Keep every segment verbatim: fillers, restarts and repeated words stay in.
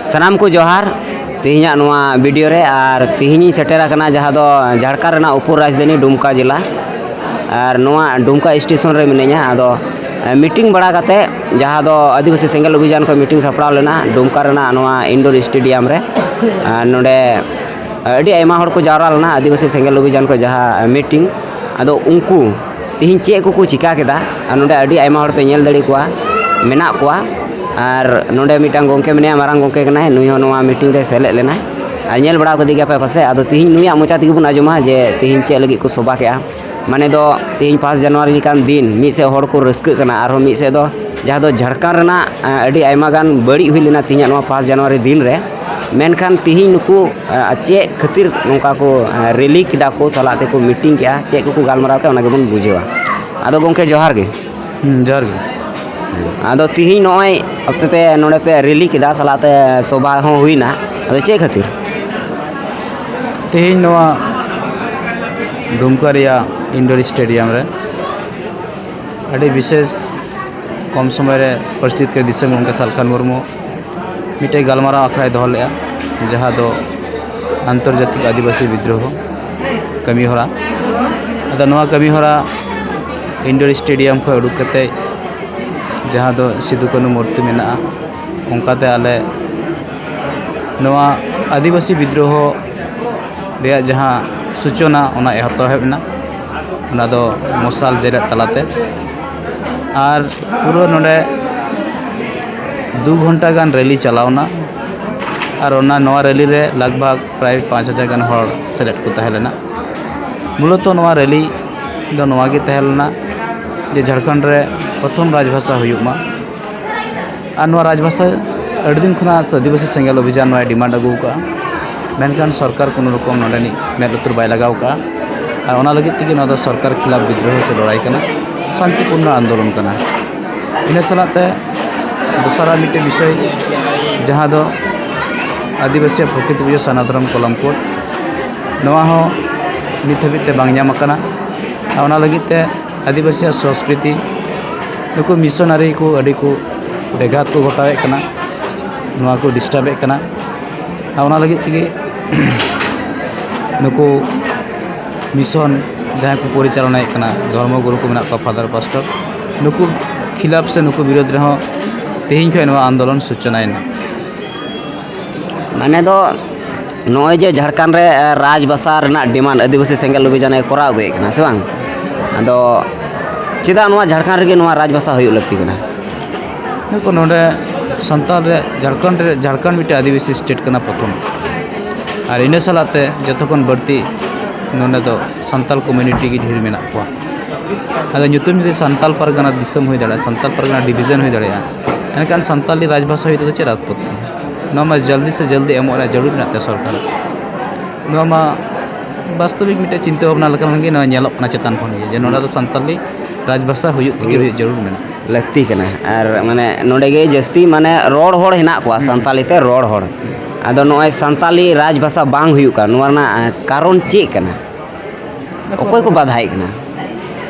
ᱥᱟᱱᱟᱢ ᱠᱚ ᱡᱚᱦᱟᱨ᱾ ᱛᱮᱦᱮᱧᱟᱜ ᱱᱚᱣᱟ ᱵᱷᱤᱰᱤᱭᱳ ᱨᱮ, ᱟᱨ ᱛᱮᱦᱮᱧᱤᱧ ᱥᱮᱴᱮᱨ ᱟᱠᱟᱱᱟ ᱡᱟᱦᱟᱸ ᱫᱚ ᱡᱷᱟᱲᱠᱷᱚᱸᱰ ᱨᱮᱱᱟᱜ ᱩᱯᱚᱨ ᱨᱟᱡᱽᱫᱷᱟᱱᱤ ᱰᱩᱢᱠᱟ ᱡᱮᱞᱟ, ᱟᱨ ᱱᱚᱣᱟ ᱰᱩᱢᱠᱟ ᱥᱴᱮᱥᱚᱱ ᱨᱮ ᱢᱤᱱᱟᱹᱧᱟ᱾ ᱟᱫᱚ ᱢᱤᱴᱤᱝ ᱵᱟᱲᱟ ᱠᱟᱛᱮ, ᱡᱟᱦᱟᱸ ᱫᱚ ᱟᱹᱫᱤᱵᱟᱹᱥᱤ ᱥᱮᱸᱜᱮᱞ ᱚᱵᱷᱤᱡᱟᱱ ᱠᱷᱚᱱ ᱢᱤᱴᱤᱝ ᱥᱟᱯᱲᱟᱣ ᱞᱮᱱᱟ ᱰᱩᱢᱠᱟ ᱨᱮᱱᱟᱜ ᱱᱚᱣᱟ ᱤᱱᱰᱳᱨ ᱥᱴᱮᱰᱤᱭᱟᱢ ᱨᱮ, ᱟᱨ ᱱᱚᱰᱮ ᱟᱹᱰᱤ ᱟᱭᱢᱟ ᱦᱚᱲ ᱠᱚ ᱡᱟᱣᱨᱟ ᱞᱮᱱᱟ ᱟᱹᱫᱤᱵᱟᱹᱥᱤ ᱥᱮᱸᱜᱮᱞ ᱚᱵᱷᱤᱡᱟᱱ ᱠᱷᱚᱱ ᱡᱟᱦᱟᱸ ᱢᱤᱴᱤᱝ᱾ ᱟᱫᱚ ᱩᱱᱠᱩ ᱛᱮᱦᱮᱧ ᱪᱮᱫ ᱠᱚᱠᱚ ᱪᱤᱠᱟ ᱠᱮᱫᱟ, ᱟᱨ ᱱᱚᱰᱮ ᱟᱹᱰᱤ ᱟᱭᱢᱟ ᱦᱚᱲ ᱯᱮ ᱧᱮᱞ ᱫᱟᱲᱮ ᱠᱚᱣᱟ, ᱢᱮᱱᱟᱜ ᱠᱚᱣᱟ᱾ ᱟᱨ ᱱᱚᱰᱮ ᱢᱤᱫᱴᱟᱝ ᱜᱚᱢᱠᱮ ᱢᱮᱱᱟᱭᱟ, ᱢᱟᱨᱟᱝ ᱜᱚᱢᱠᱮ ᱠᱟᱱᱟᱭ, ᱱᱩᱭ ᱦᱚᱸ ᱱᱚᱣᱟ ᱢᱤᱴᱤᱝ ᱨᱮ ᱥᱮᱞᱮᱫ ᱞᱮᱱᱟᱭ᱾ ᱟᱨ ᱧᱮᱞ ᱵᱟᱲᱟ ᱠᱟᱫᱮ ᱜᱮᱭᱟ ᱯᱮ ᱯᱟᱥᱮᱡ᱾ ᱟᱫᱚ ᱛᱮᱦᱮᱧ ᱱᱩᱭᱟᱜ ᱢᱚᱪᱟ ᱛᱮᱜᱮ ᱵᱚᱱ ᱟᱸᱡᱚᱢᱟ ᱡᱮ ᱛᱮᱦᱮᱧ ᱪᱮᱫ ᱞᱟᱹᱜᱤᱫ ᱠᱚ ᱥᱚᱵᱷᱟ ᱠᱮᱜᱼᱟ᱾ ᱢᱟᱱᱮ ᱫᱚ ᱛᱮᱦᱮᱧ ᱯᱷᱟᱥᱴ ᱡᱟᱱᱩᱣᱟᱨᱤ ᱞᱮᱠᱟᱱ ᱫᱤᱱ, ᱢᱤᱫ ᱥᱮᱫ ᱦᱚᱲ ᱠᱚ ᱨᱟᱹᱥᱠᱟᱹᱜ ᱠᱟᱱᱟ, ᱟᱨᱦᱚᱸ ᱢᱤᱫ ᱥᱮᱫ ᱫᱚ ᱡᱟᱦᱟᱸ ᱫᱚ ᱡᱷᱟᱲᱠᱷᱚᱸᱰ ᱨᱮᱱᱟᱜ, ᱟᱸ, ᱟᱹᱰᱤ ᱟᱭᱢᱟ ᱜᱟᱱ ᱵᱟᱹᱲᱤᱡ ᱦᱩᱭ ᱞᱮᱱᱟ ᱛᱮᱦᱮᱧᱟᱜ ᱱᱚᱣᱟ ᱯᱷᱟᱥᱴ ᱡᱟᱱᱩᱣᱟᱨᱤ ᱫᱤᱱ ᱨᱮ᱾ ᱢᱮᱱᱠᱷᱟᱱ ᱛᱮᱦᱮᱧ ᱱᱩᱠᱩ, ᱟᱸ, ᱪᱮᱫ ᱠᱷᱟᱹᱛᱤᱨ ᱱᱚᱝᱠᱟ ᱠᱚ, ᱟᱸ, ᱨᱮᱞᱤ ᱠᱮᱫᱟ ᱠᱚ, ᱥᱟᱞᱟᱜ ᱛᱮᱠᱚ ᱢᱤᱴᱤᱝ ᱠᱮᱜᱼᱟ, ᱪᱮᱫ ᱠᱚᱠᱚ ᱜᱟᱞᱢᱟᱨᱟᱣ ᱠᱮᱜᱼᱟ, ᱚᱱᱟ ᱜᱮᱵᱚᱱ ᱵᱩᱡᱷᱟᱹᱣᱟ᱾ ᱟᱫᱚ ᱜᱚᱢᱠᱮ, ᱡᱚᱦᱟᱨ ᱜᱮ᱾ ᱦᱩᱸ, ᱡᱚᱦᱟᱨ ᱜᱮ᱾ ᱟᱫᱚ ᱛᱤᱦᱤᱧ ᱱᱚᱜᱼᱚᱭ ᱟᱯᱮ ᱯᱮ ᱱᱚᱰᱮ ᱯᱮ ᱨᱮᱞᱤ ᱠᱮᱫᱟ, ᱥᱟᱞᱟᱜ ᱛᱮ ᱥᱚᱵᱷᱟ ᱦᱚᱸ ᱦᱩᱭᱱᱟ, ᱟᱫᱚ ᱪᱮᱫ ᱠᱷᱟᱹᱛᱤᱨ? ᱛᱤᱦᱤᱧ ᱱᱚᱣᱟ ᱰᱩᱢᱠᱟ ᱨᱮᱭᱟᱜ ᱤᱱᱰᱳᱨ ᱥᱴᱮᱰᱤᱭᱟᱢ ᱨᱮ ᱟᱹᱰᱤ ᱵᱤᱥᱮᱥ ᱠᱚᱢ ᱥᱚᱢᱚᱭ ᱨᱮ ᱯᱟᱹᱨᱥᱤ ᱡᱤᱛᱠᱟᱹᱨ ᱫᱤᱥᱚᱢ ᱜᱚᱢᱠᱮ ᱥᱟᱞᱠᱷᱟᱱ ᱢᱩᱨᱢᱩ ᱢᱤᱫᱴᱮᱡ ᱜᱟᱞᱢᱟᱨᱟᱣ ᱟᱠᱷᱲᱟᱭ ᱫᱚᱦᱚ ᱞᱮᱫᱼᱟ, ᱡᱟᱦᱟᱸ ᱫᱚ ᱟᱱᱛᱚᱨᱡᱟᱛᱤᱠ ᱟᱹᱫᱤᱵᱟᱹᱥᱤ ᱵᱤᱫᱽᱨᱳᱦᱚ ᱠᱟᱹᱢᱤᱦᱚᱨᱟ᱾ ᱟᱫᱚ ᱱᱚᱣᱟ ᱠᱟᱹᱢᱤᱦᱚᱨᱟ ᱤᱱᱰᱳᱨ ᱥᱴᱮᱰᱤᱭᱟᱢ ᱠᱷᱚᱱ ᱩᱰᱩᱠ ᱠᱟᱛᱮ, ᱡᱟᱦᱟᱸ ᱫᱚ ᱥᱤᱫᱩ ᱠᱟᱹᱱᱦᱩ ᱢᱩᱨᱛᱤ ᱢᱮᱱᱟᱜᱼᱟ, ᱚᱱᱠᱟᱛᱮ ᱟᱞᱮ ᱱᱚᱣᱟ ᱟᱹᱫᱤᱵᱟᱹᱥᱤ ᱵᱤᱫᱽᱨᱳᱦᱚ ᱨᱮᱭᱟᱜ ᱡᱟᱦᱟᱸ ᱥᱩᱪᱚᱱᱟ, ᱚᱱᱟ ᱮᱛᱚᱦᱚᱵ ᱮᱱᱟ, ᱚᱱᱟ ᱫᱚ ᱢᱚᱥᱟᱞ ᱡᱮᱨᱮᱫ ᱛᱟᱞᱟᱛᱮ᱾ ᱟᱨ ᱯᱩᱨᱟᱹ ᱱᱚᱰᱮ ᱫᱩ ᱜᱷᱚᱱᱴᱟ ᱜᱟᱱ ᱨᱮᱞᱤ ᱪᱟᱞᱟᱣᱱᱟ᱾ ᱟᱨ ᱚᱱᱟ, ᱱᱚᱣᱟ ᱨᱮᱞᱤ ᱨᱮ ᱞᱟᱜᱽ ᱵᱷᱟᱜᱽ ᱯᱨᱟᱭ ᱯᱟᱸᱪ ᱦᱟᱡᱟᱨ ᱜᱟᱱ ᱦᱚᱲ ᱥᱮᱞᱮᱫ ᱠᱚ ᱛᱟᱦᱮᱸ ᱞᱮᱱᱟ᱾ ᱢᱩᱞᱚᱛᱚ ᱱᱚᱣᱟ ᱨᱮᱞᱤ ᱫᱚ ᱱᱚᱣᱟ ᱜᱮ ᱛᱟᱦᱮᱸ ᱞᱮᱱᱟ ᱡᱮ ᱡᱷᱟᱲᱠᱷᱚᱸᱰ ᱨᱮ ᱯᱨᱚᱛᱷᱚᱢ ᱨᱟᱡᱽᱵᱷᱟᱥᱟ ᱦᱩᱭᱩᱜ ᱢᱟ᱾ ᱟᱨ ᱱᱚᱣᱟ ᱨᱟᱡᱽᱵᱷᱟᱥᱟ ᱟᱹᱰᱤ ᱫᱤᱱ ᱠᱷᱚᱱᱟᱜ ᱟᱹᱫᱤᱵᱟᱹᱥᱤ ᱥᱮᱸᱜᱮᱞ ᱚᱵᱷᱤᱡᱟᱱ ᱱᱚᱣᱟᱭ ᱰᱤᱢᱟᱱᱰ ᱟᱹᱜᱩ ᱟᱠᱟᱫᱼᱟ, ᱢᱮᱱᱠᱷᱟᱱ ᱥᱚᱨᱠᱟᱨ ᱠᱳᱱᱳ ᱨᱚᱠᱚᱢ ᱱᱚᱰᱮᱱᱤᱡ ᱢᱮᱫ ᱞᱩᱛᱩᱨ ᱵᱟᱭ ᱞᱟᱜᱟᱣ ᱟᱠᱟᱫᱼᱟ᱾ ᱟᱨ ᱚᱱᱟ ᱞᱟᱹᱜᱤᱫ ᱛᱮᱜᱮ ᱱᱚᱣᱟ ᱫᱚ ᱥᱚᱨᱠᱟᱨ ᱠᱷᱤᱞᱟᱯ ᱵᱤᱫᱽᱨᱳᱦᱚ ᱥᱮ ᱞᱚᱲᱟᱭ ᱠᱟᱱᱟ, ᱥᱟᱱᱛᱤᱯᱩᱨᱱᱚ ᱟᱱᱫᱳᱞᱚᱱ ᱠᱟᱱᱟ᱾ ᱤᱱᱟᱹ ᱥᱟᱞᱟᱜ ᱛᱮ ᱫᱚᱥᱟᱨᱟᱜ ᱢᱤᱫᱴᱮᱱ ᱵᱤᱥᱚᱭ, ᱡᱟᱦᱟᱸ ᱫᱚ ᱟᱹᱫᱤᱵᱟᱹᱥᱤᱭᱟᱜ ᱯᱨᱚᱠᱨᱤᱛ ᱯᱩᱡᱟᱹ ᱥᱟᱨᱱᱟ ᱫᱷᱚᱨᱚᱢ ᱠᱚᱞᱚᱢ ᱠᱳᱰ, ᱱᱚᱣᱟ ᱦᱚᱸ ᱱᱤᱛ ᱦᱟᱹᱵᱤᱡ ᱛᱮ ᱵᱟᱝ ᱧᱟᱢ ᱟᱠᱟᱱᱟ᱾ ᱟᱨ ᱚᱱᱟ ᱞᱟᱹᱜᱤᱫ ᱛᱮ ᱟᱹᱫᱤᱵᱟᱹᱥᱤᱭᱟᱜ ᱥᱚᱸᱥᱠᱨᱤᱛᱤ, ᱱᱩᱠᱩ ᱢᱤᱥᱚᱱᱟᱨᱤ ᱠᱚ ᱟᱹᱰᱤ ᱠᱚ ᱵᱮᱜᱷᱟᱛ ᱠᱚ ᱜᱷᱚᱴᱟᱣᱮᱫ ᱠᱟᱱᱟ᱾ ᱱᱚᱣᱟ ᱠᱚ ᱰᱤᱥᱴᱟᱵᱮᱫ ᱠᱟᱱᱟ᱾ ᱟᱨ ᱚᱱᱟ ᱞᱟᱹᱜᱤᱫ ᱛᱮᱜᱮ ᱱᱩᱠᱩ ᱢᱤᱥᱚᱱ ᱡᱟᱦᱟᱸᱭ ᱠᱚ ᱯᱚᱨᱤᱪᱟᱞᱚᱱᱟᱭᱮᱫ ᱠᱟᱱᱟ, ᱫᱷᱚᱨᱢᱚ ᱜᱩᱨᱩ ᱠᱚ ᱢᱮᱱᱟᱜ ᱠᱚᱣᱟ, ᱯᱷᱟᱫᱟᱨ ᱯᱟᱥᱴᱚᱨ, ᱱᱩᱠᱩ ᱠᱷᱤᱞᱟᱯ ᱥᱮ ᱱᱩᱠᱩ ᱵᱤᱨᱳᱫᱷ ᱨᱮᱦᱚᱸ ᱛᱮᱦᱮᱧ ᱠᱷᱚᱱ ᱱᱚᱣᱟ ᱟᱱᱫᱳᱞᱚᱱ ᱥᱩᱪᱚᱱᱟᱭᱮᱱᱟ᱾ ᱢᱟᱱᱮ ᱫᱚ ᱱᱚᱜᱼᱚᱭ ᱡᱮ ᱡᱷᱟᱲᱠᱷᱚᱸᱰ ᱨᱮ ᱮ, ᱨᱟᱡᱽᱵᱷᱟᱥᱟ ᱨᱮᱱᱟᱜ ᱰᱤᱢᱟᱱᱰ ᱟᱹᱫᱤᱵᱟᱹᱥᱤ ᱥᱮᱸᱜᱮᱞ ᱚᱵᱷᱤᱡᱟᱱᱮ ᱠᱚᱨᱟᱣ ᱟᱹᱜᱩᱭᱮᱫ ᱠᱟᱱᱟ ᱥᱮ ᱵᱟᱝ? ᱟᱫᱚ ᱪᱮᱫᱟᱜ ᱱᱚᱣᱟ ᱡᱷᱟᱲᱠᱷᱚᱸᱰ ᱨᱮᱜᱮ ᱱᱚᱣᱟ ᱨᱟᱡᱽᱵᱷᱟᱥᱟ ᱦᱩᱭᱩᱜ ᱞᱟᱹᱠᱛᱤ ᱠᱟᱱᱟ? ᱱᱩᱠᱩ ᱱᱚᱰᱮ ᱥᱟᱱᱛᱟᱲ ᱨᱮᱭᱟᱜ, ᱡᱷᱟᱲᱠᱷᱚᱸᱰ ᱨᱮ, ᱡᱷᱟᱲᱠᱷᱚᱸᱰ ᱢᱤᱫᱴᱮᱱ ᱟᱹᱫᱤᱵᱟᱹᱥᱤ ᱥᱴᱮᱴ ᱠᱟᱱᱟ ᱯᱨᱚᱛᱷᱚᱢ, ᱟᱨ ᱤᱱᱟᱹ ᱥᱟᱞᱟᱜ ᱛᱮ ᱡᱚᱛᱚ ᱠᱷᱚᱱ ᱵᱟᱹᱲᱛᱤ ᱱᱚᱰᱮ ᱫᱚ ᱥᱟᱱᱛᱟᱲ ᱠᱚᱢᱤᱭᱩᱱᱤᱴᱤ ᱜᱮ ᱰᱷᱮᱨ ᱢᱮᱱᱟᱜ ᱠᱚᱣᱟ᱾ ᱟᱫᱚ ᱧᱩᱛᱩᱢ ᱡᱩᱫᱤ ᱥᱟᱱᱛᱟᱲ ᱯᱟᱨᱜᱟᱱᱟ ᱫᱤᱥᱚᱢ ᱦᱩᱭ ᱫᱟᱲᱮᱭᱟᱜᱼᱟ, ᱥᱟᱱᱛᱟᱲ ᱯᱟᱨᱜᱟᱱᱟ ᱰᱤᱵᱷᱤᱡᱚᱱ ᱦᱩᱭ ᱫᱟᱲᱮᱭᱟᱜᱼᱟ, ᱮᱱᱠᱷᱟᱱ ᱥᱟᱱᱛᱟᱲᱤ ᱨᱟᱡᱽᱵᱷᱟᱥᱟ ᱦᱩᱭ ᱛᱮᱫᱚ ᱪᱮᱫ ᱟᱯᱚᱛᱛᱤ? ᱱᱚᱣᱟ ᱢᱟ ᱡᱚᱞᱫᱤ ᱥᱮ ᱡᱚᱞᱫᱤ ᱮᱢᱚᱜ ᱨᱮᱭᱟᱜ ᱡᱟᱹᱨᱩᱲ ᱢᱮᱱᱟᱜ ᱛᱟᱭᱟ ᱥᱚᱨᱠᱟᱨ᱾ ᱱᱚᱣᱟ ᱢᱟ ᱵᱟᱥᱛᱚᱵᱤᱠ ᱢᱤᱫᱴᱮᱱ ᱪᱤᱱᱛᱟᱹ ᱵᱷᱟᱵᱽᱱᱟ ᱞᱮᱠᱷᱟᱱ ᱜᱮ ᱱᱚᱣᱟ ᱧᱮᱞᱚᱜ ᱠᱟᱱᱟ ᱪᱮᱛᱟᱱ ᱠᱷᱚᱱ ᱜᱮ, ᱡᱮ ᱱᱚᱰᱮ ᱫᱚ ᱥᱟᱱᱛᱟᱲᱤ ᱨᱟᱡᱽᱵᱷᱟᱥᱟ ᱦᱩᱭᱩᱜ ᱛᱮᱜᱮ ᱦᱩᱭᱩᱜ ᱡᱟᱹᱨᱩᱲ ᱢᱮᱱᱟᱜᱼᱟ᱾ ᱞᱟᱹᱠᱛᱤ ᱠᱟᱱᱟ᱾ ᱟᱨ ᱢᱟᱱᱮ ᱱᱚᱰᱮ ᱜᱮ ᱡᱟᱹᱥᱛᱤ ᱢᱟᱱᱮ ᱨᱚᱲ ᱦᱚᱲ ᱦᱮᱱᱟᱜ ᱠᱚᱣᱟ, ᱥᱟᱱᱛᱟᱲᱤ ᱛᱮ ᱨᱚᱲ ᱦᱚᱲ᱾ ᱟᱫᱚ ᱱᱚᱜᱼᱚᱭ ᱥᱟᱱᱛᱟᱲᱤ ᱨᱟᱡᱽᱵᱷᱟᱥᱟ ᱵᱟᱝ ᱦᱩᱭᱩᱜ ᱠᱟᱱ, ᱱᱚᱣᱟ ᱨᱮᱱᱟᱜ ᱮ, ᱠᱟᱨᱚᱱ ᱪᱮᱫ ᱠᱟᱱᱟ? ᱚᱠᱚᱭ ᱠᱚ ᱵᱟᱫᱷᱟᱭᱮᱫ ᱠᱟᱱᱟ?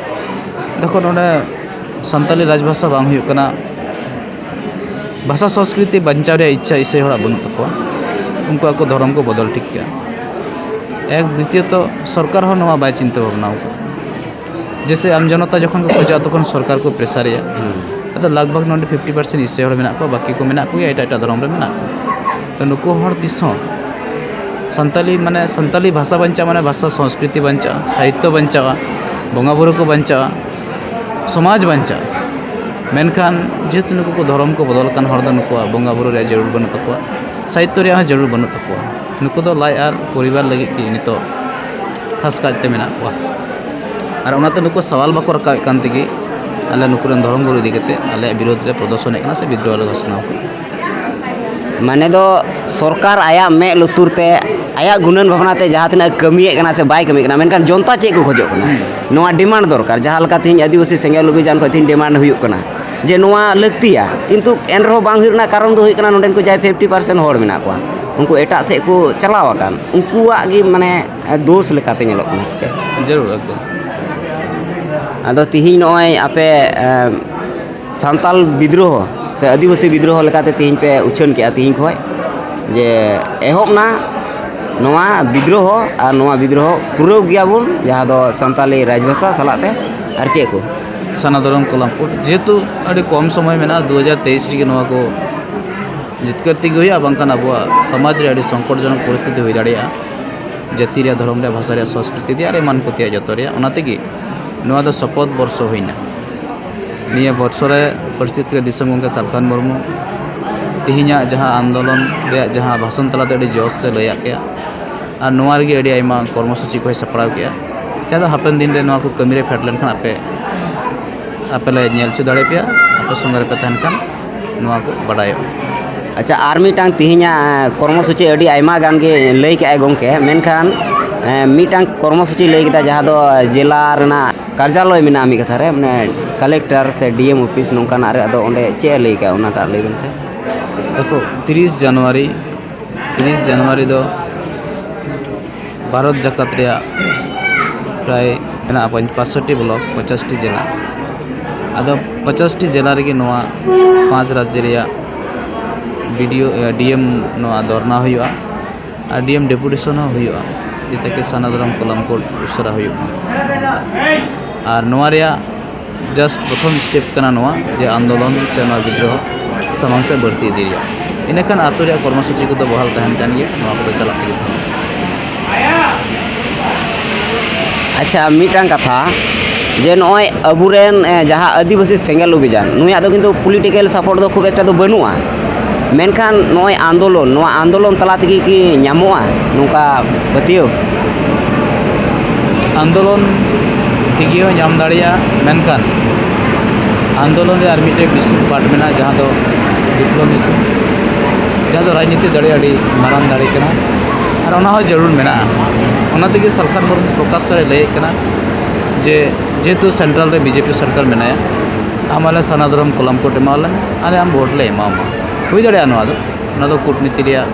ᱫᱮᱠᱷᱚ, ᱱᱚᱰᱮ ᱥᱟᱱᱛᱟᱲᱤ ᱨᱟᱡᱽᱵᱷᱟᱥᱟ ᱵᱟᱝ ᱦᱩᱭᱩᱜ ᱠᱟᱱᱟ, ᱵᱷᱟᱥᱟ ᱥᱚᱝᱥᱠᱨᱤᱛᱤ ᱵᱟᱧᱪᱟᱣ ᱨᱮᱭᱟᱜ ᱤᱪᱪᱷᱟ ᱤᱥᱟᱹᱭ ᱦᱚᱲᱟᱜ ᱵᱟᱹᱱᱩᱜ ᱛᱟᱠᱚᱣᱟ, ᱩᱱᱠᱩ ᱟᱠᱚ ᱫᱷᱚᱨᱚᱢ ᱠᱚ ᱵᱚᱫᱚᱞ ᱴᱷᱤᱠ ᱠᱮᱜᱼᱟ᱾ ᱮᱠ, ᱫᱤᱛᱤᱭᱚᱛᱚ ᱥᱚᱨᱠᱟᱨ ᱦᱚᱸ ᱱᱚᱣᱟ ᱵᱟᱭ ᱪᱤᱱᱛᱟᱹ ᱵᱷᱟᱵᱽᱱᱟ ᱟᱠᱟᱫᱟ᱾ ᱡᱮᱥᱮ ᱟᱢ ᱡᱚᱱᱚᱛᱟ ᱡᱚᱠᱷᱚᱱ ᱠᱚ ᱠᱷᱚᱡᱚᱜᱼᱟ, ᱛᱚᱠᱷᱚᱱ ᱥᱚᱨᱠᱟᱨ ᱠᱚ ᱯᱨᱮᱥᱟᱨᱮᱭᱟ᱾ ᱟᱫᱚ ᱞᱟᱜᱽ ᱵᱷᱟᱜᱽ ᱱᱚᱰᱮ ᱯᱷᱤᱯᱴᱤ ᱯᱟᱨᱥᱮᱱᱴ ᱤᱥᱟᱹᱭ ᱦᱚᱲ ᱢᱮᱱᱟᱜ ᱠᱚᱣᱟ, ᱵᱟᱹᱠᱤ ᱠᱚ ᱢᱮᱱᱟᱜ ᱠᱚᱜᱮᱭᱟ ᱮᱴᱟᱜ ᱮᱴᱟᱜ ᱫᱷᱚᱨᱚᱢ ᱨᱮ ᱢᱮᱱᱟᱜ ᱠᱚᱣᱟ᱾ ᱛᱚ ᱱᱩᱠᱩ ᱦᱚᱲ ᱛᱤᱥ ᱦᱚᱸ ᱥᱟᱱᱛᱟᱞᱤ, ᱢᱟᱱᱮ ᱥᱟᱱᱛᱟᱞᱤ ᱵᱷᱟᱥᱟ ᱵᱟᱧᱪᱟᱜᱼᱟ, ᱢᱟᱱᱮ ᱵᱷᱟᱥᱟ ᱥᱚᱝᱥᱠᱨᱤᱛᱤ ᱵᱟᱧᱪᱟᱜᱼᱟ, ᱥᱟᱦᱤᱛᱛᱚ ᱵᱟᱧᱪᱟᱜᱼᱟ, ᱵᱚᱸᱜᱟ ᱵᱩᱨᱩ ᱠᱚ ᱵᱟᱧᱪᱟᱜᱼᱟ, ᱥᱚᱢᱟᱡᱽ ᱵᱟᱧᱪᱟᱜᱼᱟ᱾ ᱢᱮᱱᱠᱷᱟᱱ ᱡᱮᱦᱮᱛᱩ ᱱᱩᱠᱩ ᱠᱚ ᱫᱷᱚᱨᱚᱢ ᱠᱚ ᱵᱚᱫᱚᱞ ᱟᱠᱟᱱ ᱦᱚᱲ ᱫᱚ ᱱᱩᱠᱩᱣᱟᱜ ᱵᱚᱸᱜᱟ ᱵᱩᱨᱩ ᱨᱮᱭᱟᱜ ᱡᱟᱹᱨᱩᱲ ᱵᱟᱹᱱᱩᱜ ᱛᱟᱠᱚᱣᱟ, ᱥᱟᱦᱤᱛᱛᱚ ᱨᱮᱭᱟᱜ ᱦᱚᱸ ᱡᱟᱹᱨᱩᱲ ᱵᱟᱹᱱᱩᱜ ᱛᱟᱠᱚᱣᱟ᱾ ᱱᱩᱠᱩ ᱫᱚ ᱞᱟᱡ ᱟᱨ ᱯᱚᱨᱤᱵᱟᱨ ᱞᱟᱹᱜᱤᱫ ᱜᱮ ᱱᱤᱛᱚᱜ ᱠᱷᱟᱥ ᱠᱟᱭᱛᱮ ᱢᱮᱱᱟᱜ ᱠᱚᱣᱟ᱾ ᱟᱨ ᱚᱱᱟᱛᱮ ᱱᱩᱠᱩ ᱥᱟᱣᱟᱞ ᱵᱟᱠᱚ ᱨᱟᱠᱟᱵᱮᱫ ᱠᱟᱱ ᱛᱮᱜᱮ ᱟᱞᱮ ᱱᱩᱠᱩ ᱨᱮᱱ ᱫᱷᱚᱨᱚᱢ ᱜᱩᱨᱩ ᱤᱫᱤ ᱠᱟᱛᱮ ᱟᱞᱮᱭᱟᱜ ᱵᱤᱨᱳᱫᱷ ᱞᱮ ᱯᱨᱚᱫᱚᱨᱥᱚᱱᱮᱫ ᱠᱟᱱᱟ ᱥᱮ ᱵᱤᱫᱽᱨᱳᱦᱚ ᱞᱮ ᱜᱷᱳᱥᱚᱱᱟ ᱟᱠᱟᱫᱟ᱾ ᱢᱟᱱᱮ ᱫᱚ ᱥᱚᱨᱠᱟᱨ ᱟᱭᱟᱜ ᱢᱮᱫ ᱞᱩᱛᱩᱨ ᱛᱮ, ᱟᱭᱟᱜ ᱜᱩᱱᱟᱹᱱ ᱵᱷᱟᱵᱽᱱᱟ ᱛᱮ ᱡᱟᱦᱟᱸ ᱛᱤᱱᱟᱹᱜ ᱠᱟᱹᱢᱤᱭᱮᱫ ᱠᱟᱱᱟ ᱥᱮ ᱵᱟᱭ ᱠᱟᱹᱢᱤᱭᱮᱫ ᱠᱟᱱᱟ, ᱢᱮᱱᱠᱷᱟᱱ ᱡᱚᱱᱛᱟ ᱪᱮᱫ ᱠᱚ ᱠᱷᱚᱡᱚᱜ ᱠᱟᱱᱟ? ᱱᱚᱣᱟ ᱰᱤᱢᱟᱱᱰ ᱫᱚᱨᱠᱟᱨ, ᱡᱟᱦᱟᱸ ᱞᱮᱠᱟ ᱛᱮᱦᱮᱧ ᱟᱹᱫᱤᱵᱟᱹᱥᱤ ᱥᱮᱸᱜᱮᱞ ᱚᱵᱷᱤᱡᱟᱱ ᱠᱷᱚᱱ ᱛᱮᱦᱮᱧ ᱰᱤᱢᱟᱱᱰ ᱦᱩᱭᱩᱜ ᱠᱟᱱᱟ ᱡᱮ ᱱᱚᱣᱟ ᱞᱟᱹᱠᱛᱤᱭᱟ, ᱠᱤᱱᱛᱩ ᱮᱱ ᱨᱮᱦᱚᱸ ᱵᱟᱝ ᱦᱩᱭᱩᱜ ᱨᱮᱱᱟᱜ ᱠᱟᱨᱚᱱ ᱫᱚ ᱦᱩᱭᱩᱜ ᱠᱟᱱᱟ ᱱᱚᱰᱮᱱ ᱠᱚ ᱡᱟᱦᱟᱸᱭ ᱯᱷᱤᱯᱴᱤ ᱯᱟᱨᱥᱮᱱᱴ ᱦᱚᱲ ᱢᱮᱱᱟᱜ ᱠᱚᱣᱟ, ᱩᱱᱠᱩ ᱮᱴᱟᱜ ᱥᱮᱫ ᱠᱚ ᱪᱟᱞᱟᱣ ᱟᱠᱟᱱ, ᱩᱱᱠᱩᱣᱟᱜ ᱜᱮ ᱢᱟᱱᱮ ᱫᱳᱥ ᱞᱮᱠᱟᱛᱮ ᱧᱮᱞᱚᱜ ᱠᱟᱱᱟ ᱥᱮ ᱪᱮᱫ? ᱡᱟᱹᱨᱩᱲ ᱮᱠᱫᱚᱢ᱾ ᱟᱫᱚ ᱛᱤᱦᱤᱧ ᱱᱚᱜᱼᱚᱭ ᱟᱯᱮ ᱮ, ᱥᱟᱱᱛᱟᱞ ᱵᱤᱫᱽᱨᱳᱦᱚ ᱥᱮ ᱟᱹᱫᱤᱵᱟᱹᱥᱤ ᱵᱤᱫᱽᱨᱳᱦᱚ ᱞᱮᱠᱟᱛᱮ ᱛᱮᱦᱮᱧ ᱯᱮ ᱩᱪᱷᱟᱹᱱ ᱠᱮᱜᱼᱟ, ᱛᱮᱦᱮᱧ ᱠᱷᱚᱱ ᱡᱮ ᱮᱦᱚᱵ ᱱᱟ ᱱᱚᱣᱟ ᱵᱤᱫᱽᱨᱳᱦᱚ, ᱟᱨ ᱱᱚᱣᱟ ᱵᱤᱫᱽᱨᱳᱦᱚ ᱯᱩᱨᱟᱹᱣ ᱜᱮᱭᱟᱵᱚᱱ, ᱡᱟᱦᱟᱸ ᱫᱚ ᱥᱟᱱᱛᱟᱞᱤ ᱨᱟᱡᱽᱵᱷᱟᱥᱟ ᱥᱟᱞᱟᱜ ᱛᱮ, ᱟᱨ ᱪᱮᱫ ᱠᱚ? ᱥᱟᱱᱟ ᱫᱷᱚᱨᱚᱢ ᱠᱚᱞᱟᱢᱯᱩᱨ, ᱡᱮᱦᱮᱛᱩ ᱟᱹᱰᱤ ᱠᱚᱢ ᱥᱚᱢᱚᱭ ᱢᱮᱱᱟᱜᱼᱟ, ᱫᱩ ᱦᱟᱡᱟᱨ ᱛᱮᱭᱤᱥ ᱨᱮᱜᱮ ᱱᱚᱣᱟ ᱠᱚ ᱡᱤᱛᱠᱟᱹᱨ ᱛᱮᱜᱮ ᱦᱩᱭᱩᱜᱼᱟ, ᱵᱟᱝᱠᱷᱟᱱ ᱟᱵᱚᱣᱟᱜ ᱥᱚᱢᱟᱡᱽ ᱨᱮ ᱟᱹᱰᱤ ᱥᱚᱝᱠᱚᱴᱡᱚᱱᱚᱠ ᱯᱚᱨᱤᱥᱛᱷᱤᱛᱤ ᱦᱩᱭ ᱫᱟᱲᱮᱭᱟᱜᱼᱟ, ᱡᱟᱹᱛᱤ ᱨᱮᱭᱟᱜ, ᱫᱷᱚᱨᱚᱢ ᱨᱮᱭᱟᱜ, ᱵᱷᱟᱥᱟ ᱨᱮᱭᱟᱜ, ᱥᱚᱝᱥᱠᱨᱤᱛᱤ ᱨᱮᱭᱟᱜ ᱟᱨ ᱮᱢᱟᱱ ᱠᱚ ᱛᱮᱭᱟᱜ ᱡᱚᱛᱚ ᱨᱮᱭᱟᱜ᱾ ᱚᱱᱟ ᱛᱮᱜᱮ ᱱᱚᱣᱟ ᱫᱚ ᱥᱚᱯᱚᱛ ᱵᱚᱨᱥᱚ ᱦᱩᱭᱱᱟ᱾ ᱱᱤᱭᱟᱹ ᱵᱚᱨᱥᱚ ᱨᱮ ᱯᱟᱹᱨᱥᱤ ᱛᱮ ᱫᱤᱥᱚᱢ ᱜᱚᱢᱠᱮ ᱥᱟᱞᱠᱷᱟᱱ ᱢᱩᱨᱢᱩ ᱛᱮᱦᱮᱧᱟᱜ ᱡᱟᱦᱟᱸ ᱟᱱᱫᱳᱞᱚᱱ ᱨᱮᱭᱟᱜ ᱡᱟᱦᱟᱸ ᱵᱷᱟᱥᱚᱱ ᱛᱟᱞᱟᱛᱮ ᱟᱹᱰᱤ ᱡᱚᱥ ᱮ ᱞᱟᱹᱭᱟᱫ ᱠᱮᱜᱼᱟ, ᱟᱨ ᱱᱚᱣᱟ ᱨᱮᱜᱮ ᱟᱹᱰᱤ ᱟᱭᱢᱟ ᱠᱚᱨᱢᱚᱥᱩᱪᱤ ᱠᱚᱭ ᱥᱟᱯᱲᱟᱣ ᱠᱮᱜᱼᱟ, ᱡᱟᱦᱟᱸ ᱫᱚ ᱦᱟᱯᱮᱱ ᱫᱤᱱ ᱨᱮ ᱱᱚᱣᱟ ᱠᱚ ᱠᱟᱹᱢᱤ ᱨᱮ ᱯᱷᱮᱰ ᱞᱮᱱᱠᱷᱟᱱ ᱟᱯᱮ, ᱟᱯᱮ ᱞᱮ ᱧᱮᱞ ᱦᱚᱪᱚ ᱫᱟᱲᱮ ᱯᱮᱭᱟ, ᱟᱯᱮ ᱥᱚᱸᱜᱮ ᱨᱮᱯᱮ ᱛᱟᱦᱮᱱ ᱠᱷᱟᱱ ᱱᱚᱣᱟ ᱠᱚ ᱵᱟᱰᱟᱭᱚᱜᱼᱟ᱾ ᱟᱪᱪᱷᱟ, ᱟᱨ ᱢᱤᱫᱴᱟᱝ ᱛᱮᱦᱮᱧᱟᱜ ᱠᱚᱨᱢᱚᱥᱩᱪᱤ ᱟᱹᱰᱤ ᱟᱭᱢᱟ ᱜᱟᱱ ᱜᱮ ᱞᱟᱹᱭ ᱠᱮᱜᱼᱟᱭ ᱜᱚᱢᱠᱮ, ᱢᱮᱱᱠᱷᱟᱱ ᱮᱸ, ᱢᱤᱫᱴᱟᱝ ᱠᱚᱨᱢᱚᱥᱩᱪᱤ ᱞᱟᱹᱭ ᱠᱮᱫᱟ, ᱡᱟᱦᱟᱸ ᱫᱚ ᱡᱮᱞᱟ ᱨᱮᱱᱟᱜ ᱠᱟᱨᱡᱟᱞᱚᱭ ᱢᱮᱱᱟᱜᱼᱟ ᱢᱤᱫ ᱠᱟᱛᱷᱟ ᱨᱮ, ᱢᱟᱱᱮ ᱠᱟᱞᱮᱠᱴᱚᱨ ᱥᱮ ᱰᱤ ᱮᱢ ᱚᱯᱷᱤᱥ ᱱᱚᱝᱠᱟᱱᱟᱜ ᱨᱮ, ᱟᱫᱚ ᱚᱸᱰᱮ ᱪᱮᱫ ᱮ ᱞᱟᱹᱭ ᱠᱟᱜᱼᱟ, ᱚᱱᱟᱴᱟᱜ ᱞᱟᱹᱭ ᱵᱮᱱ ᱥᱮ᱾ ᱫᱮᱠᱷᱳ, ᱛᱤᱨᱤᱥ ᱡᱟᱱᱩᱣᱟᱨᱤ, ᱛᱤᱨᱤᱥ ᱡᱟᱱᱩᱣᱟᱨᱤ ᱫᱚ ᱵᱷᱟᱨᱚᱛ ᱡᱟᱠᱟᱛ ᱨᱮᱭᱟᱜ ᱯᱨᱟᱭ ᱢᱮᱱᱟᱜᱼᱟ ᱯᱚᱧ-, ᱯᱟᱸᱪᱥᱚᱴᱴᱤ ᱵᱞᱚᱠ, ᱯᱚᱧᱪᱟᱥᱴᱤ ᱡᱮᱞᱟ᱾ ᱟᱫᱚ ᱯᱚᱧᱪᱟᱥᱴᱤ ᱡᱮᱞᱟ ᱨᱮᱜᱮ ᱱᱚᱣᱟ ᱯᱟᱸᱪ ᱨᱟᱡᱽᱡᱚ ᱨᱮᱭᱟᱜ ᱵᱤ ᱰᱤ ᱳ, ᱮ, ᱰᱤ ᱮᱢ ᱱᱚᱣᱟ ᱫᱷᱚᱨᱱᱟ ᱦᱩᱭᱩᱜᱼᱟ᱾ ᱟᱨ ᱰᱤ ᱮᱢ ᱰᱮᱯᱩᱴᱮᱥᱚᱱ ᱦᱚᱸ ᱦᱩᱭᱩᱜᱼᱟ, ᱡᱟᱛᱮ ᱠᱤ ᱥᱟᱱᱟᱫᱷᱚᱨᱚᱢ ᱠᱚᱞᱟᱢ ᱠᱳᱰ ᱩᱥᱟᱹᱨᱟ ᱦᱩᱭᱩᱜ ᱢᱟ᱾ ᱟᱨ ᱱᱚᱣᱟ ᱨᱮᱭᱟᱜ just ᱯᱨᱚᱛᱷᱚᱢ step ᱠᱟᱱᱟ ᱱᱚᱣᱟ, ᱡᱮ ᱟᱱᱫᱳᱞᱚᱱ ᱥᱮ ᱱᱚᱣᱟ ᱵᱤᱫᱽᱨᱳᱦᱚ ᱥᱟᱢᱟᱝ ᱥᱮᱫ ᱵᱟᱹᱲᱛᱤ ᱤᱫᱤ ᱨᱮᱭᱟᱜ᱾ ᱤᱱᱟᱹᱠᱷᱟᱱ ᱟᱹᱛᱩ ᱨᱮᱭᱟᱜ ᱠᱚᱨᱢᱚᱥᱩᱪᱤ ᱠᱚᱫᱚ ᱵᱚᱦᱟᱞ ᱛᱟᱦᱮᱱ ᱠᱟᱱ ᱜᱮᱭᱟ, ᱱᱚᱣᱟ ᱠᱚᱫᱚ ᱪᱟᱞᱟᱜ ᱛᱮᱜᱮ ᱛᱟᱦᱮᱱᱟ᱾ ᱟᱪᱪᱷᱟ, ᱢᱤᱫᱴᱟᱝ ᱠᱟᱛᱷᱟ, ᱡᱮ ᱱᱚᱜᱼᱚᱭ ᱟᱵᱚᱨᱮᱱ, ᱮ, ᱡᱟᱦᱟᱸ ᱟᱹᱫᱤᱵᱟᱹᱥᱤ ᱥᱮᱸᱜᱮᱞ ᱚᱵᱷᱤᱡᱟᱱ, ᱱᱩᱭᱟᱜ ᱫᱚ ᱠᱤᱱᱛᱩ political support ᱫᱚ ᱠᱷᱩᱵ ᱮᱠᱴᱟ ᱫᱚ ᱵᱟᱹᱱᱩᱜᱼᱟ, ᱢᱮᱱᱠᱷᱟᱱ ᱱᱚᱜᱼᱚᱭ ᱟᱱᱫᱳᱞᱚᱱ, ᱱᱚᱣᱟ ᱟᱱᱫᱳᱞᱚᱱ ᱛᱟᱞᱟ ᱛᱮᱜᱮ ᱠᱤ ᱧᱟᱢᱚᱜᱼᱟ ᱱᱚᱝᱠᱟ ᱯᱟᱹᱛᱭᱟᱹᱣ? ᱟᱱᱫᱳᱞᱚᱱ ᱛᱮᱜᱮ ᱦᱚᱸ ᱧᱟᱢ ᱫᱟᱲᱮᱭᱟᱜᱼᱟ, ᱢᱮᱱᱠᱷᱟᱱ ᱟᱱᱫᱳᱞᱚᱱ ᱨᱮ ᱟᱨ ᱢᱤᱫᱴᱮᱱ ᱵᱤᱥᱮᱥ part ᱢᱮᱱᱟᱜᱼᱟ, ᱡᱟᱦᱟᱸ ᱫᱚ diplomacy, ᱡᱟᱦᱟᱸ ᱫᱚ ᱨᱟᱡᱽᱱᱤᱛᱤ ᱫᱟᱲᱮ ᱟᱹᱰᱤ ᱢᱟᱨᱟᱝ ᱫᱟᱲᱮ ᱠᱟᱱᱟ, ᱟᱨ ᱚᱱᱟ ᱦᱚᱸ ᱡᱟᱹᱨᱩᱲ ᱢᱮᱱᱟᱜᱼᱟ᱾ ᱚᱱᱟ ᱛᱮᱜᱮ ᱥᱟᱞᱠᱷᱟᱱ ᱢᱩᱨᱢᱩ ᱯᱨᱚᱠᱟᱥ ᱨᱮ ᱞᱟᱹᱭᱮᱫ ᱠᱟᱱᱟ ᱡᱮ, ᱡᱮᱦᱮᱛᱩ central ᱨᱮ ᱵᱤ ᱡᱮ ᱯᱤ ᱥᱚᱨᱠᱟᱨ ᱢᱮᱱᱟᱭᱟ, ᱟᱢ ᱟᱞᱮ ᱥᱟᱱᱟ ᱫᱷᱚᱨᱚᱢ ᱠᱚᱞᱟᱢ ᱠᱳᱰ ᱮᱢᱟᱣᱟᱞᱮᱢ, ᱟᱞᱮ ᱟᱢ ᱵᱷᱳᱴ ᱞᱮ ᱮᱢᱟᱢᱟ᱾ ᱦᱩᱭ ᱫᱟᱲᱮᱭᱟᱜᱼᱟ ᱱᱚᱣᱟ ᱫᱚ, ᱱᱚᱣᱟ ᱫᱚ ᱠᱩᱴᱱᱤᱛᱤ ᱨᱮᱭᱟᱜ,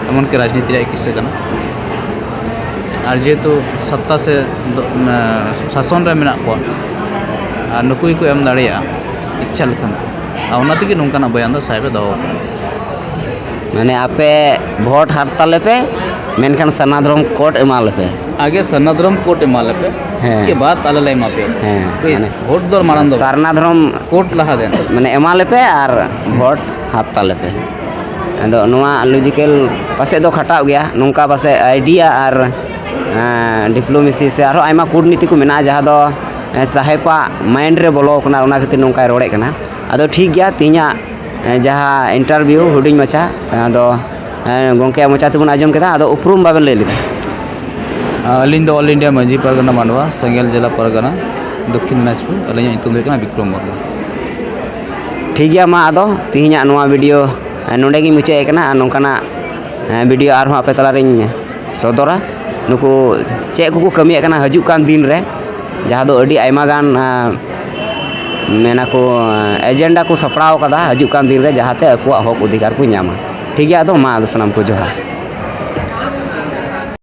ᱮᱢᱚᱱᱠᱤ ᱨᱟᱡᱽᱱᱤᱛᱤ ᱨᱮᱭᱟᱜ ᱠᱤᱥᱟᱹ ᱠᱟᱱᱟ᱾ ᱟᱨ ᱡᱮᱦᱮᱛᱩ ᱥᱚᱛᱛᱟ ᱥᱮ ᱫᱚ-, ᱢᱟ-, ᱥᱟᱥᱚᱱ ᱨᱮ ᱢᱮᱱᱟᱜ ᱠᱚᱣᱟ, ᱟᱨ ᱱᱩᱠᱩ ᱜᱮᱠᱚ ᱮᱢ ᱫᱟᱲᱮᱭᱟᱜᱼᱟ ᱤᱪᱪᱷᱟ ᱞᱮᱠᱷᱟᱱ᱾ ᱟᱨ ᱚᱱᱟ ᱛᱮᱜᱮ ᱱᱚᱝᱠᱟᱱᱟᱜ ᱵᱚᱭᱟᱱ ᱫᱚ ᱥᱟᱦᱮᱵ ᱮ ᱫᱚᱦᱚ ᱠᱟᱜᱼᱟ᱾ ᱢᱟᱱᱮ ᱟᱯᱮ ᱵᱷᱳᱴ ᱦᱟᱛ ᱛᱟᱞᱮ ᱯᱮ, ᱢᱮᱱᱠᱷᱟᱱ ᱥᱟᱨᱱᱟ ᱫᱷᱚᱨᱚᱢ ᱠᱳᱰ ᱮᱢᱟ ᱞᱮᱯᱮ᱾ ᱟᱜᱮ ᱥᱟᱨᱱᱟ ᱫᱷᱚᱨᱚᱢ ᱠᱳᱰ ᱮᱢᱟ ᱞᱮᱯᱮ, ᱦᱮᱸ᱾ ᱩᱥᱠᱮ ᱵᱟᱫ ᱟᱞᱮ ᱞᱮ ᱮᱢᱟ ᱯᱮᱭᱟ᱾ ᱦᱮᱸ, ᱵᱮᱥ, ᱢᱟᱱᱮ ᱵᱷᱳᱴ ᱫᱚ ᱢᱟᱲᱟᱝ ᱫᱚ ᱵᱟᱝ᱾ ᱥᱟᱨᱱᱟ ᱫᱷᱚᱨᱚᱢ ᱠᱳᱰ ᱞᱟᱦᱟ ᱫᱮᱱ᱾ ᱢᱟᱱᱮ ᱮᱢᱟ ᱞᱮᱯᱮ ᱟᱨ ᱵᱷᱳᱴ ᱦᱟᱛ ᱛᱟᱞᱮ ᱯᱮ᱾ ᱟᱫᱚ ᱱᱚᱣᱟ ᱞᱚᱡᱤᱠᱮᱞ ᱯᱟᱥᱮᱡ ᱫᱚ ᱠᱷᱟᱴᱟᱣ ᱜᱮᱭᱟ, ᱱᱚᱝᱠᱟ ᱯᱟᱥᱮᱡ ᱟᱭᱰᱤᱭᱟ ᱟᱨ, ᱮᱸ, ᱰᱤᱯᱞᱳᱢᱮᱥᱤ ᱥᱮ ᱟᱨᱦᱚᱸ ᱟᱭᱢᱟ ᱠᱩᱴᱱᱤᱛᱤ ᱠᱚ ᱢᱮᱱᱟᱜᱼᱟ, ᱡᱟᱦᱟᱸ ᱫᱚ, ᱮᱸ, ᱥᱟᱦᱮᱵᱟᱜ ᱢᱟᱭᱤᱱᱰ ᱨᱮ ᱵᱚᱞᱚ ᱟᱠᱟᱱᱟ, ᱚᱱᱟ ᱠᱷᱟᱹᱛᱤᱨ ᱱᱚᱝᱠᱟᱭ ᱨᱚᱲᱮᱫ ᱠᱟᱱᱟ᱾ ᱟᱫᱚ ᱴᱷᱤᱠ ᱜᱮᱭᱟ, ᱛᱮᱦᱮᱧᱟᱜ, ᱮᱸ, ᱡᱟᱦᱟᱸ ᱤᱱᱴᱟᱨᱵᱷᱤᱭᱩ ᱦᱩᱰᱤᱧ ᱢᱟᱪᱷᱟ, ᱟᱫᱚ, ᱮᱸ, ᱜᱚᱢᱠᱮᱭᱟᱜ ᱢᱚᱪᱟ ᱛᱮᱵᱚᱱ ᱟᱸᱡᱚᱢ ᱠᱮᱫᱟ᱾ ᱟᱫᱚ ᱩᱯᱨᱩᱢ ᱵᱟᱵᱮᱱ ᱞᱟᱹᱭ ᱞᱮᱫᱟ? ᱟᱹᱞᱤᱧ ᱫᱚ ᱚᱞ ᱤᱱᱰᱤᱭᱟ ᱢᱟᱹᱡᱷᱤ ᱯᱟᱨᱜᱟᱱᱟ ᱢᱟᱰᱣᱟ, ᱥᱮᱸᱜᱮᱞ ᱡᱮᱞᱟ ᱯᱟᱨᱜᱟᱱᱟ, ᱫᱚᱠᱠᱷᱤᱱ ᱫᱤᱱᱟᱡᱽᱯᱩᱨ᱾ ᱟᱹᱞᱤᱧᱟᱜ ᱧᱩᱛᱩᱢ ᱫᱚ ᱦᱩᱭᱩᱜ ᱠᱟᱱᱟ ᱵᱤᱠᱨᱚᱢ ᱢᱩᱨᱢᱩ᱾ ᱴᱷᱤᱠ ᱜᱮᱭᱟ, ᱢᱟ ᱟᱫᱚ ᱛᱮᱦᱮᱧᱟᱜ ᱱᱚᱣᱟ ᱵᱷᱤᱰᱤᱭᱳ, ᱮᱸ, ᱱᱚᱸᱰᱮ ᱜᱤᱧ ᱢᱩᱪᱟᱹᱫ ᱮᱫ ᱠᱟᱱᱟ᱾ ᱟᱨ ᱱᱚᱝᱠᱟᱱᱟᱜ, ᱮᱸ, ᱵᱷᱤᱰᱤᱭᱳ ᱟᱨᱦᱚᱸ ᱟᱯᱮ ᱛᱟᱞᱟᱨᱤᱧ ᱥᱚᱫᱚᱨᱟ᱾ ᱱᱩᱠᱩ ᱪᱮᱫ ᱠᱚᱠᱚ ᱠᱟᱹᱢᱤᱭᱮᱫ ᱠᱟᱱᱟ ᱦᱤᱡᱩᱜ ᱠᱟᱱ ᱫᱤᱱ ᱨᱮ, ᱡᱟᱦᱟᱸ ᱫᱚ ᱟᱹᱰᱤ ᱟᱭᱢᱟ ᱜᱟᱱ, ᱮᱸ, ᱢᱮᱱᱟᱠᱚ, ᱮᱸ, ᱮᱡᱮᱱᱰᱟ ᱠᱚ ᱥᱟᱯᱲᱟᱣ ᱠᱟᱫᱟ ᱦᱤᱡᱩᱜ ᱠᱟᱱ ᱫᱤᱱ ᱨᱮ, ᱡᱟᱦᱟᱸᱛᱮ ᱟᱠᱚᱣᱟᱜ ᱦᱚᱠ ᱚᱫᱷᱤᱠᱟᱨ ᱠᱚ ᱧᱟᱢᱟ᱾ ᱴᱷᱤᱠ ᱜᱮᱭᱟ, ᱟᱫᱚ ᱢᱟ ᱟᱫᱚ ᱥᱟᱱᱟᱢ ᱠᱚ ᱡᱚᱦᱟᱨ᱾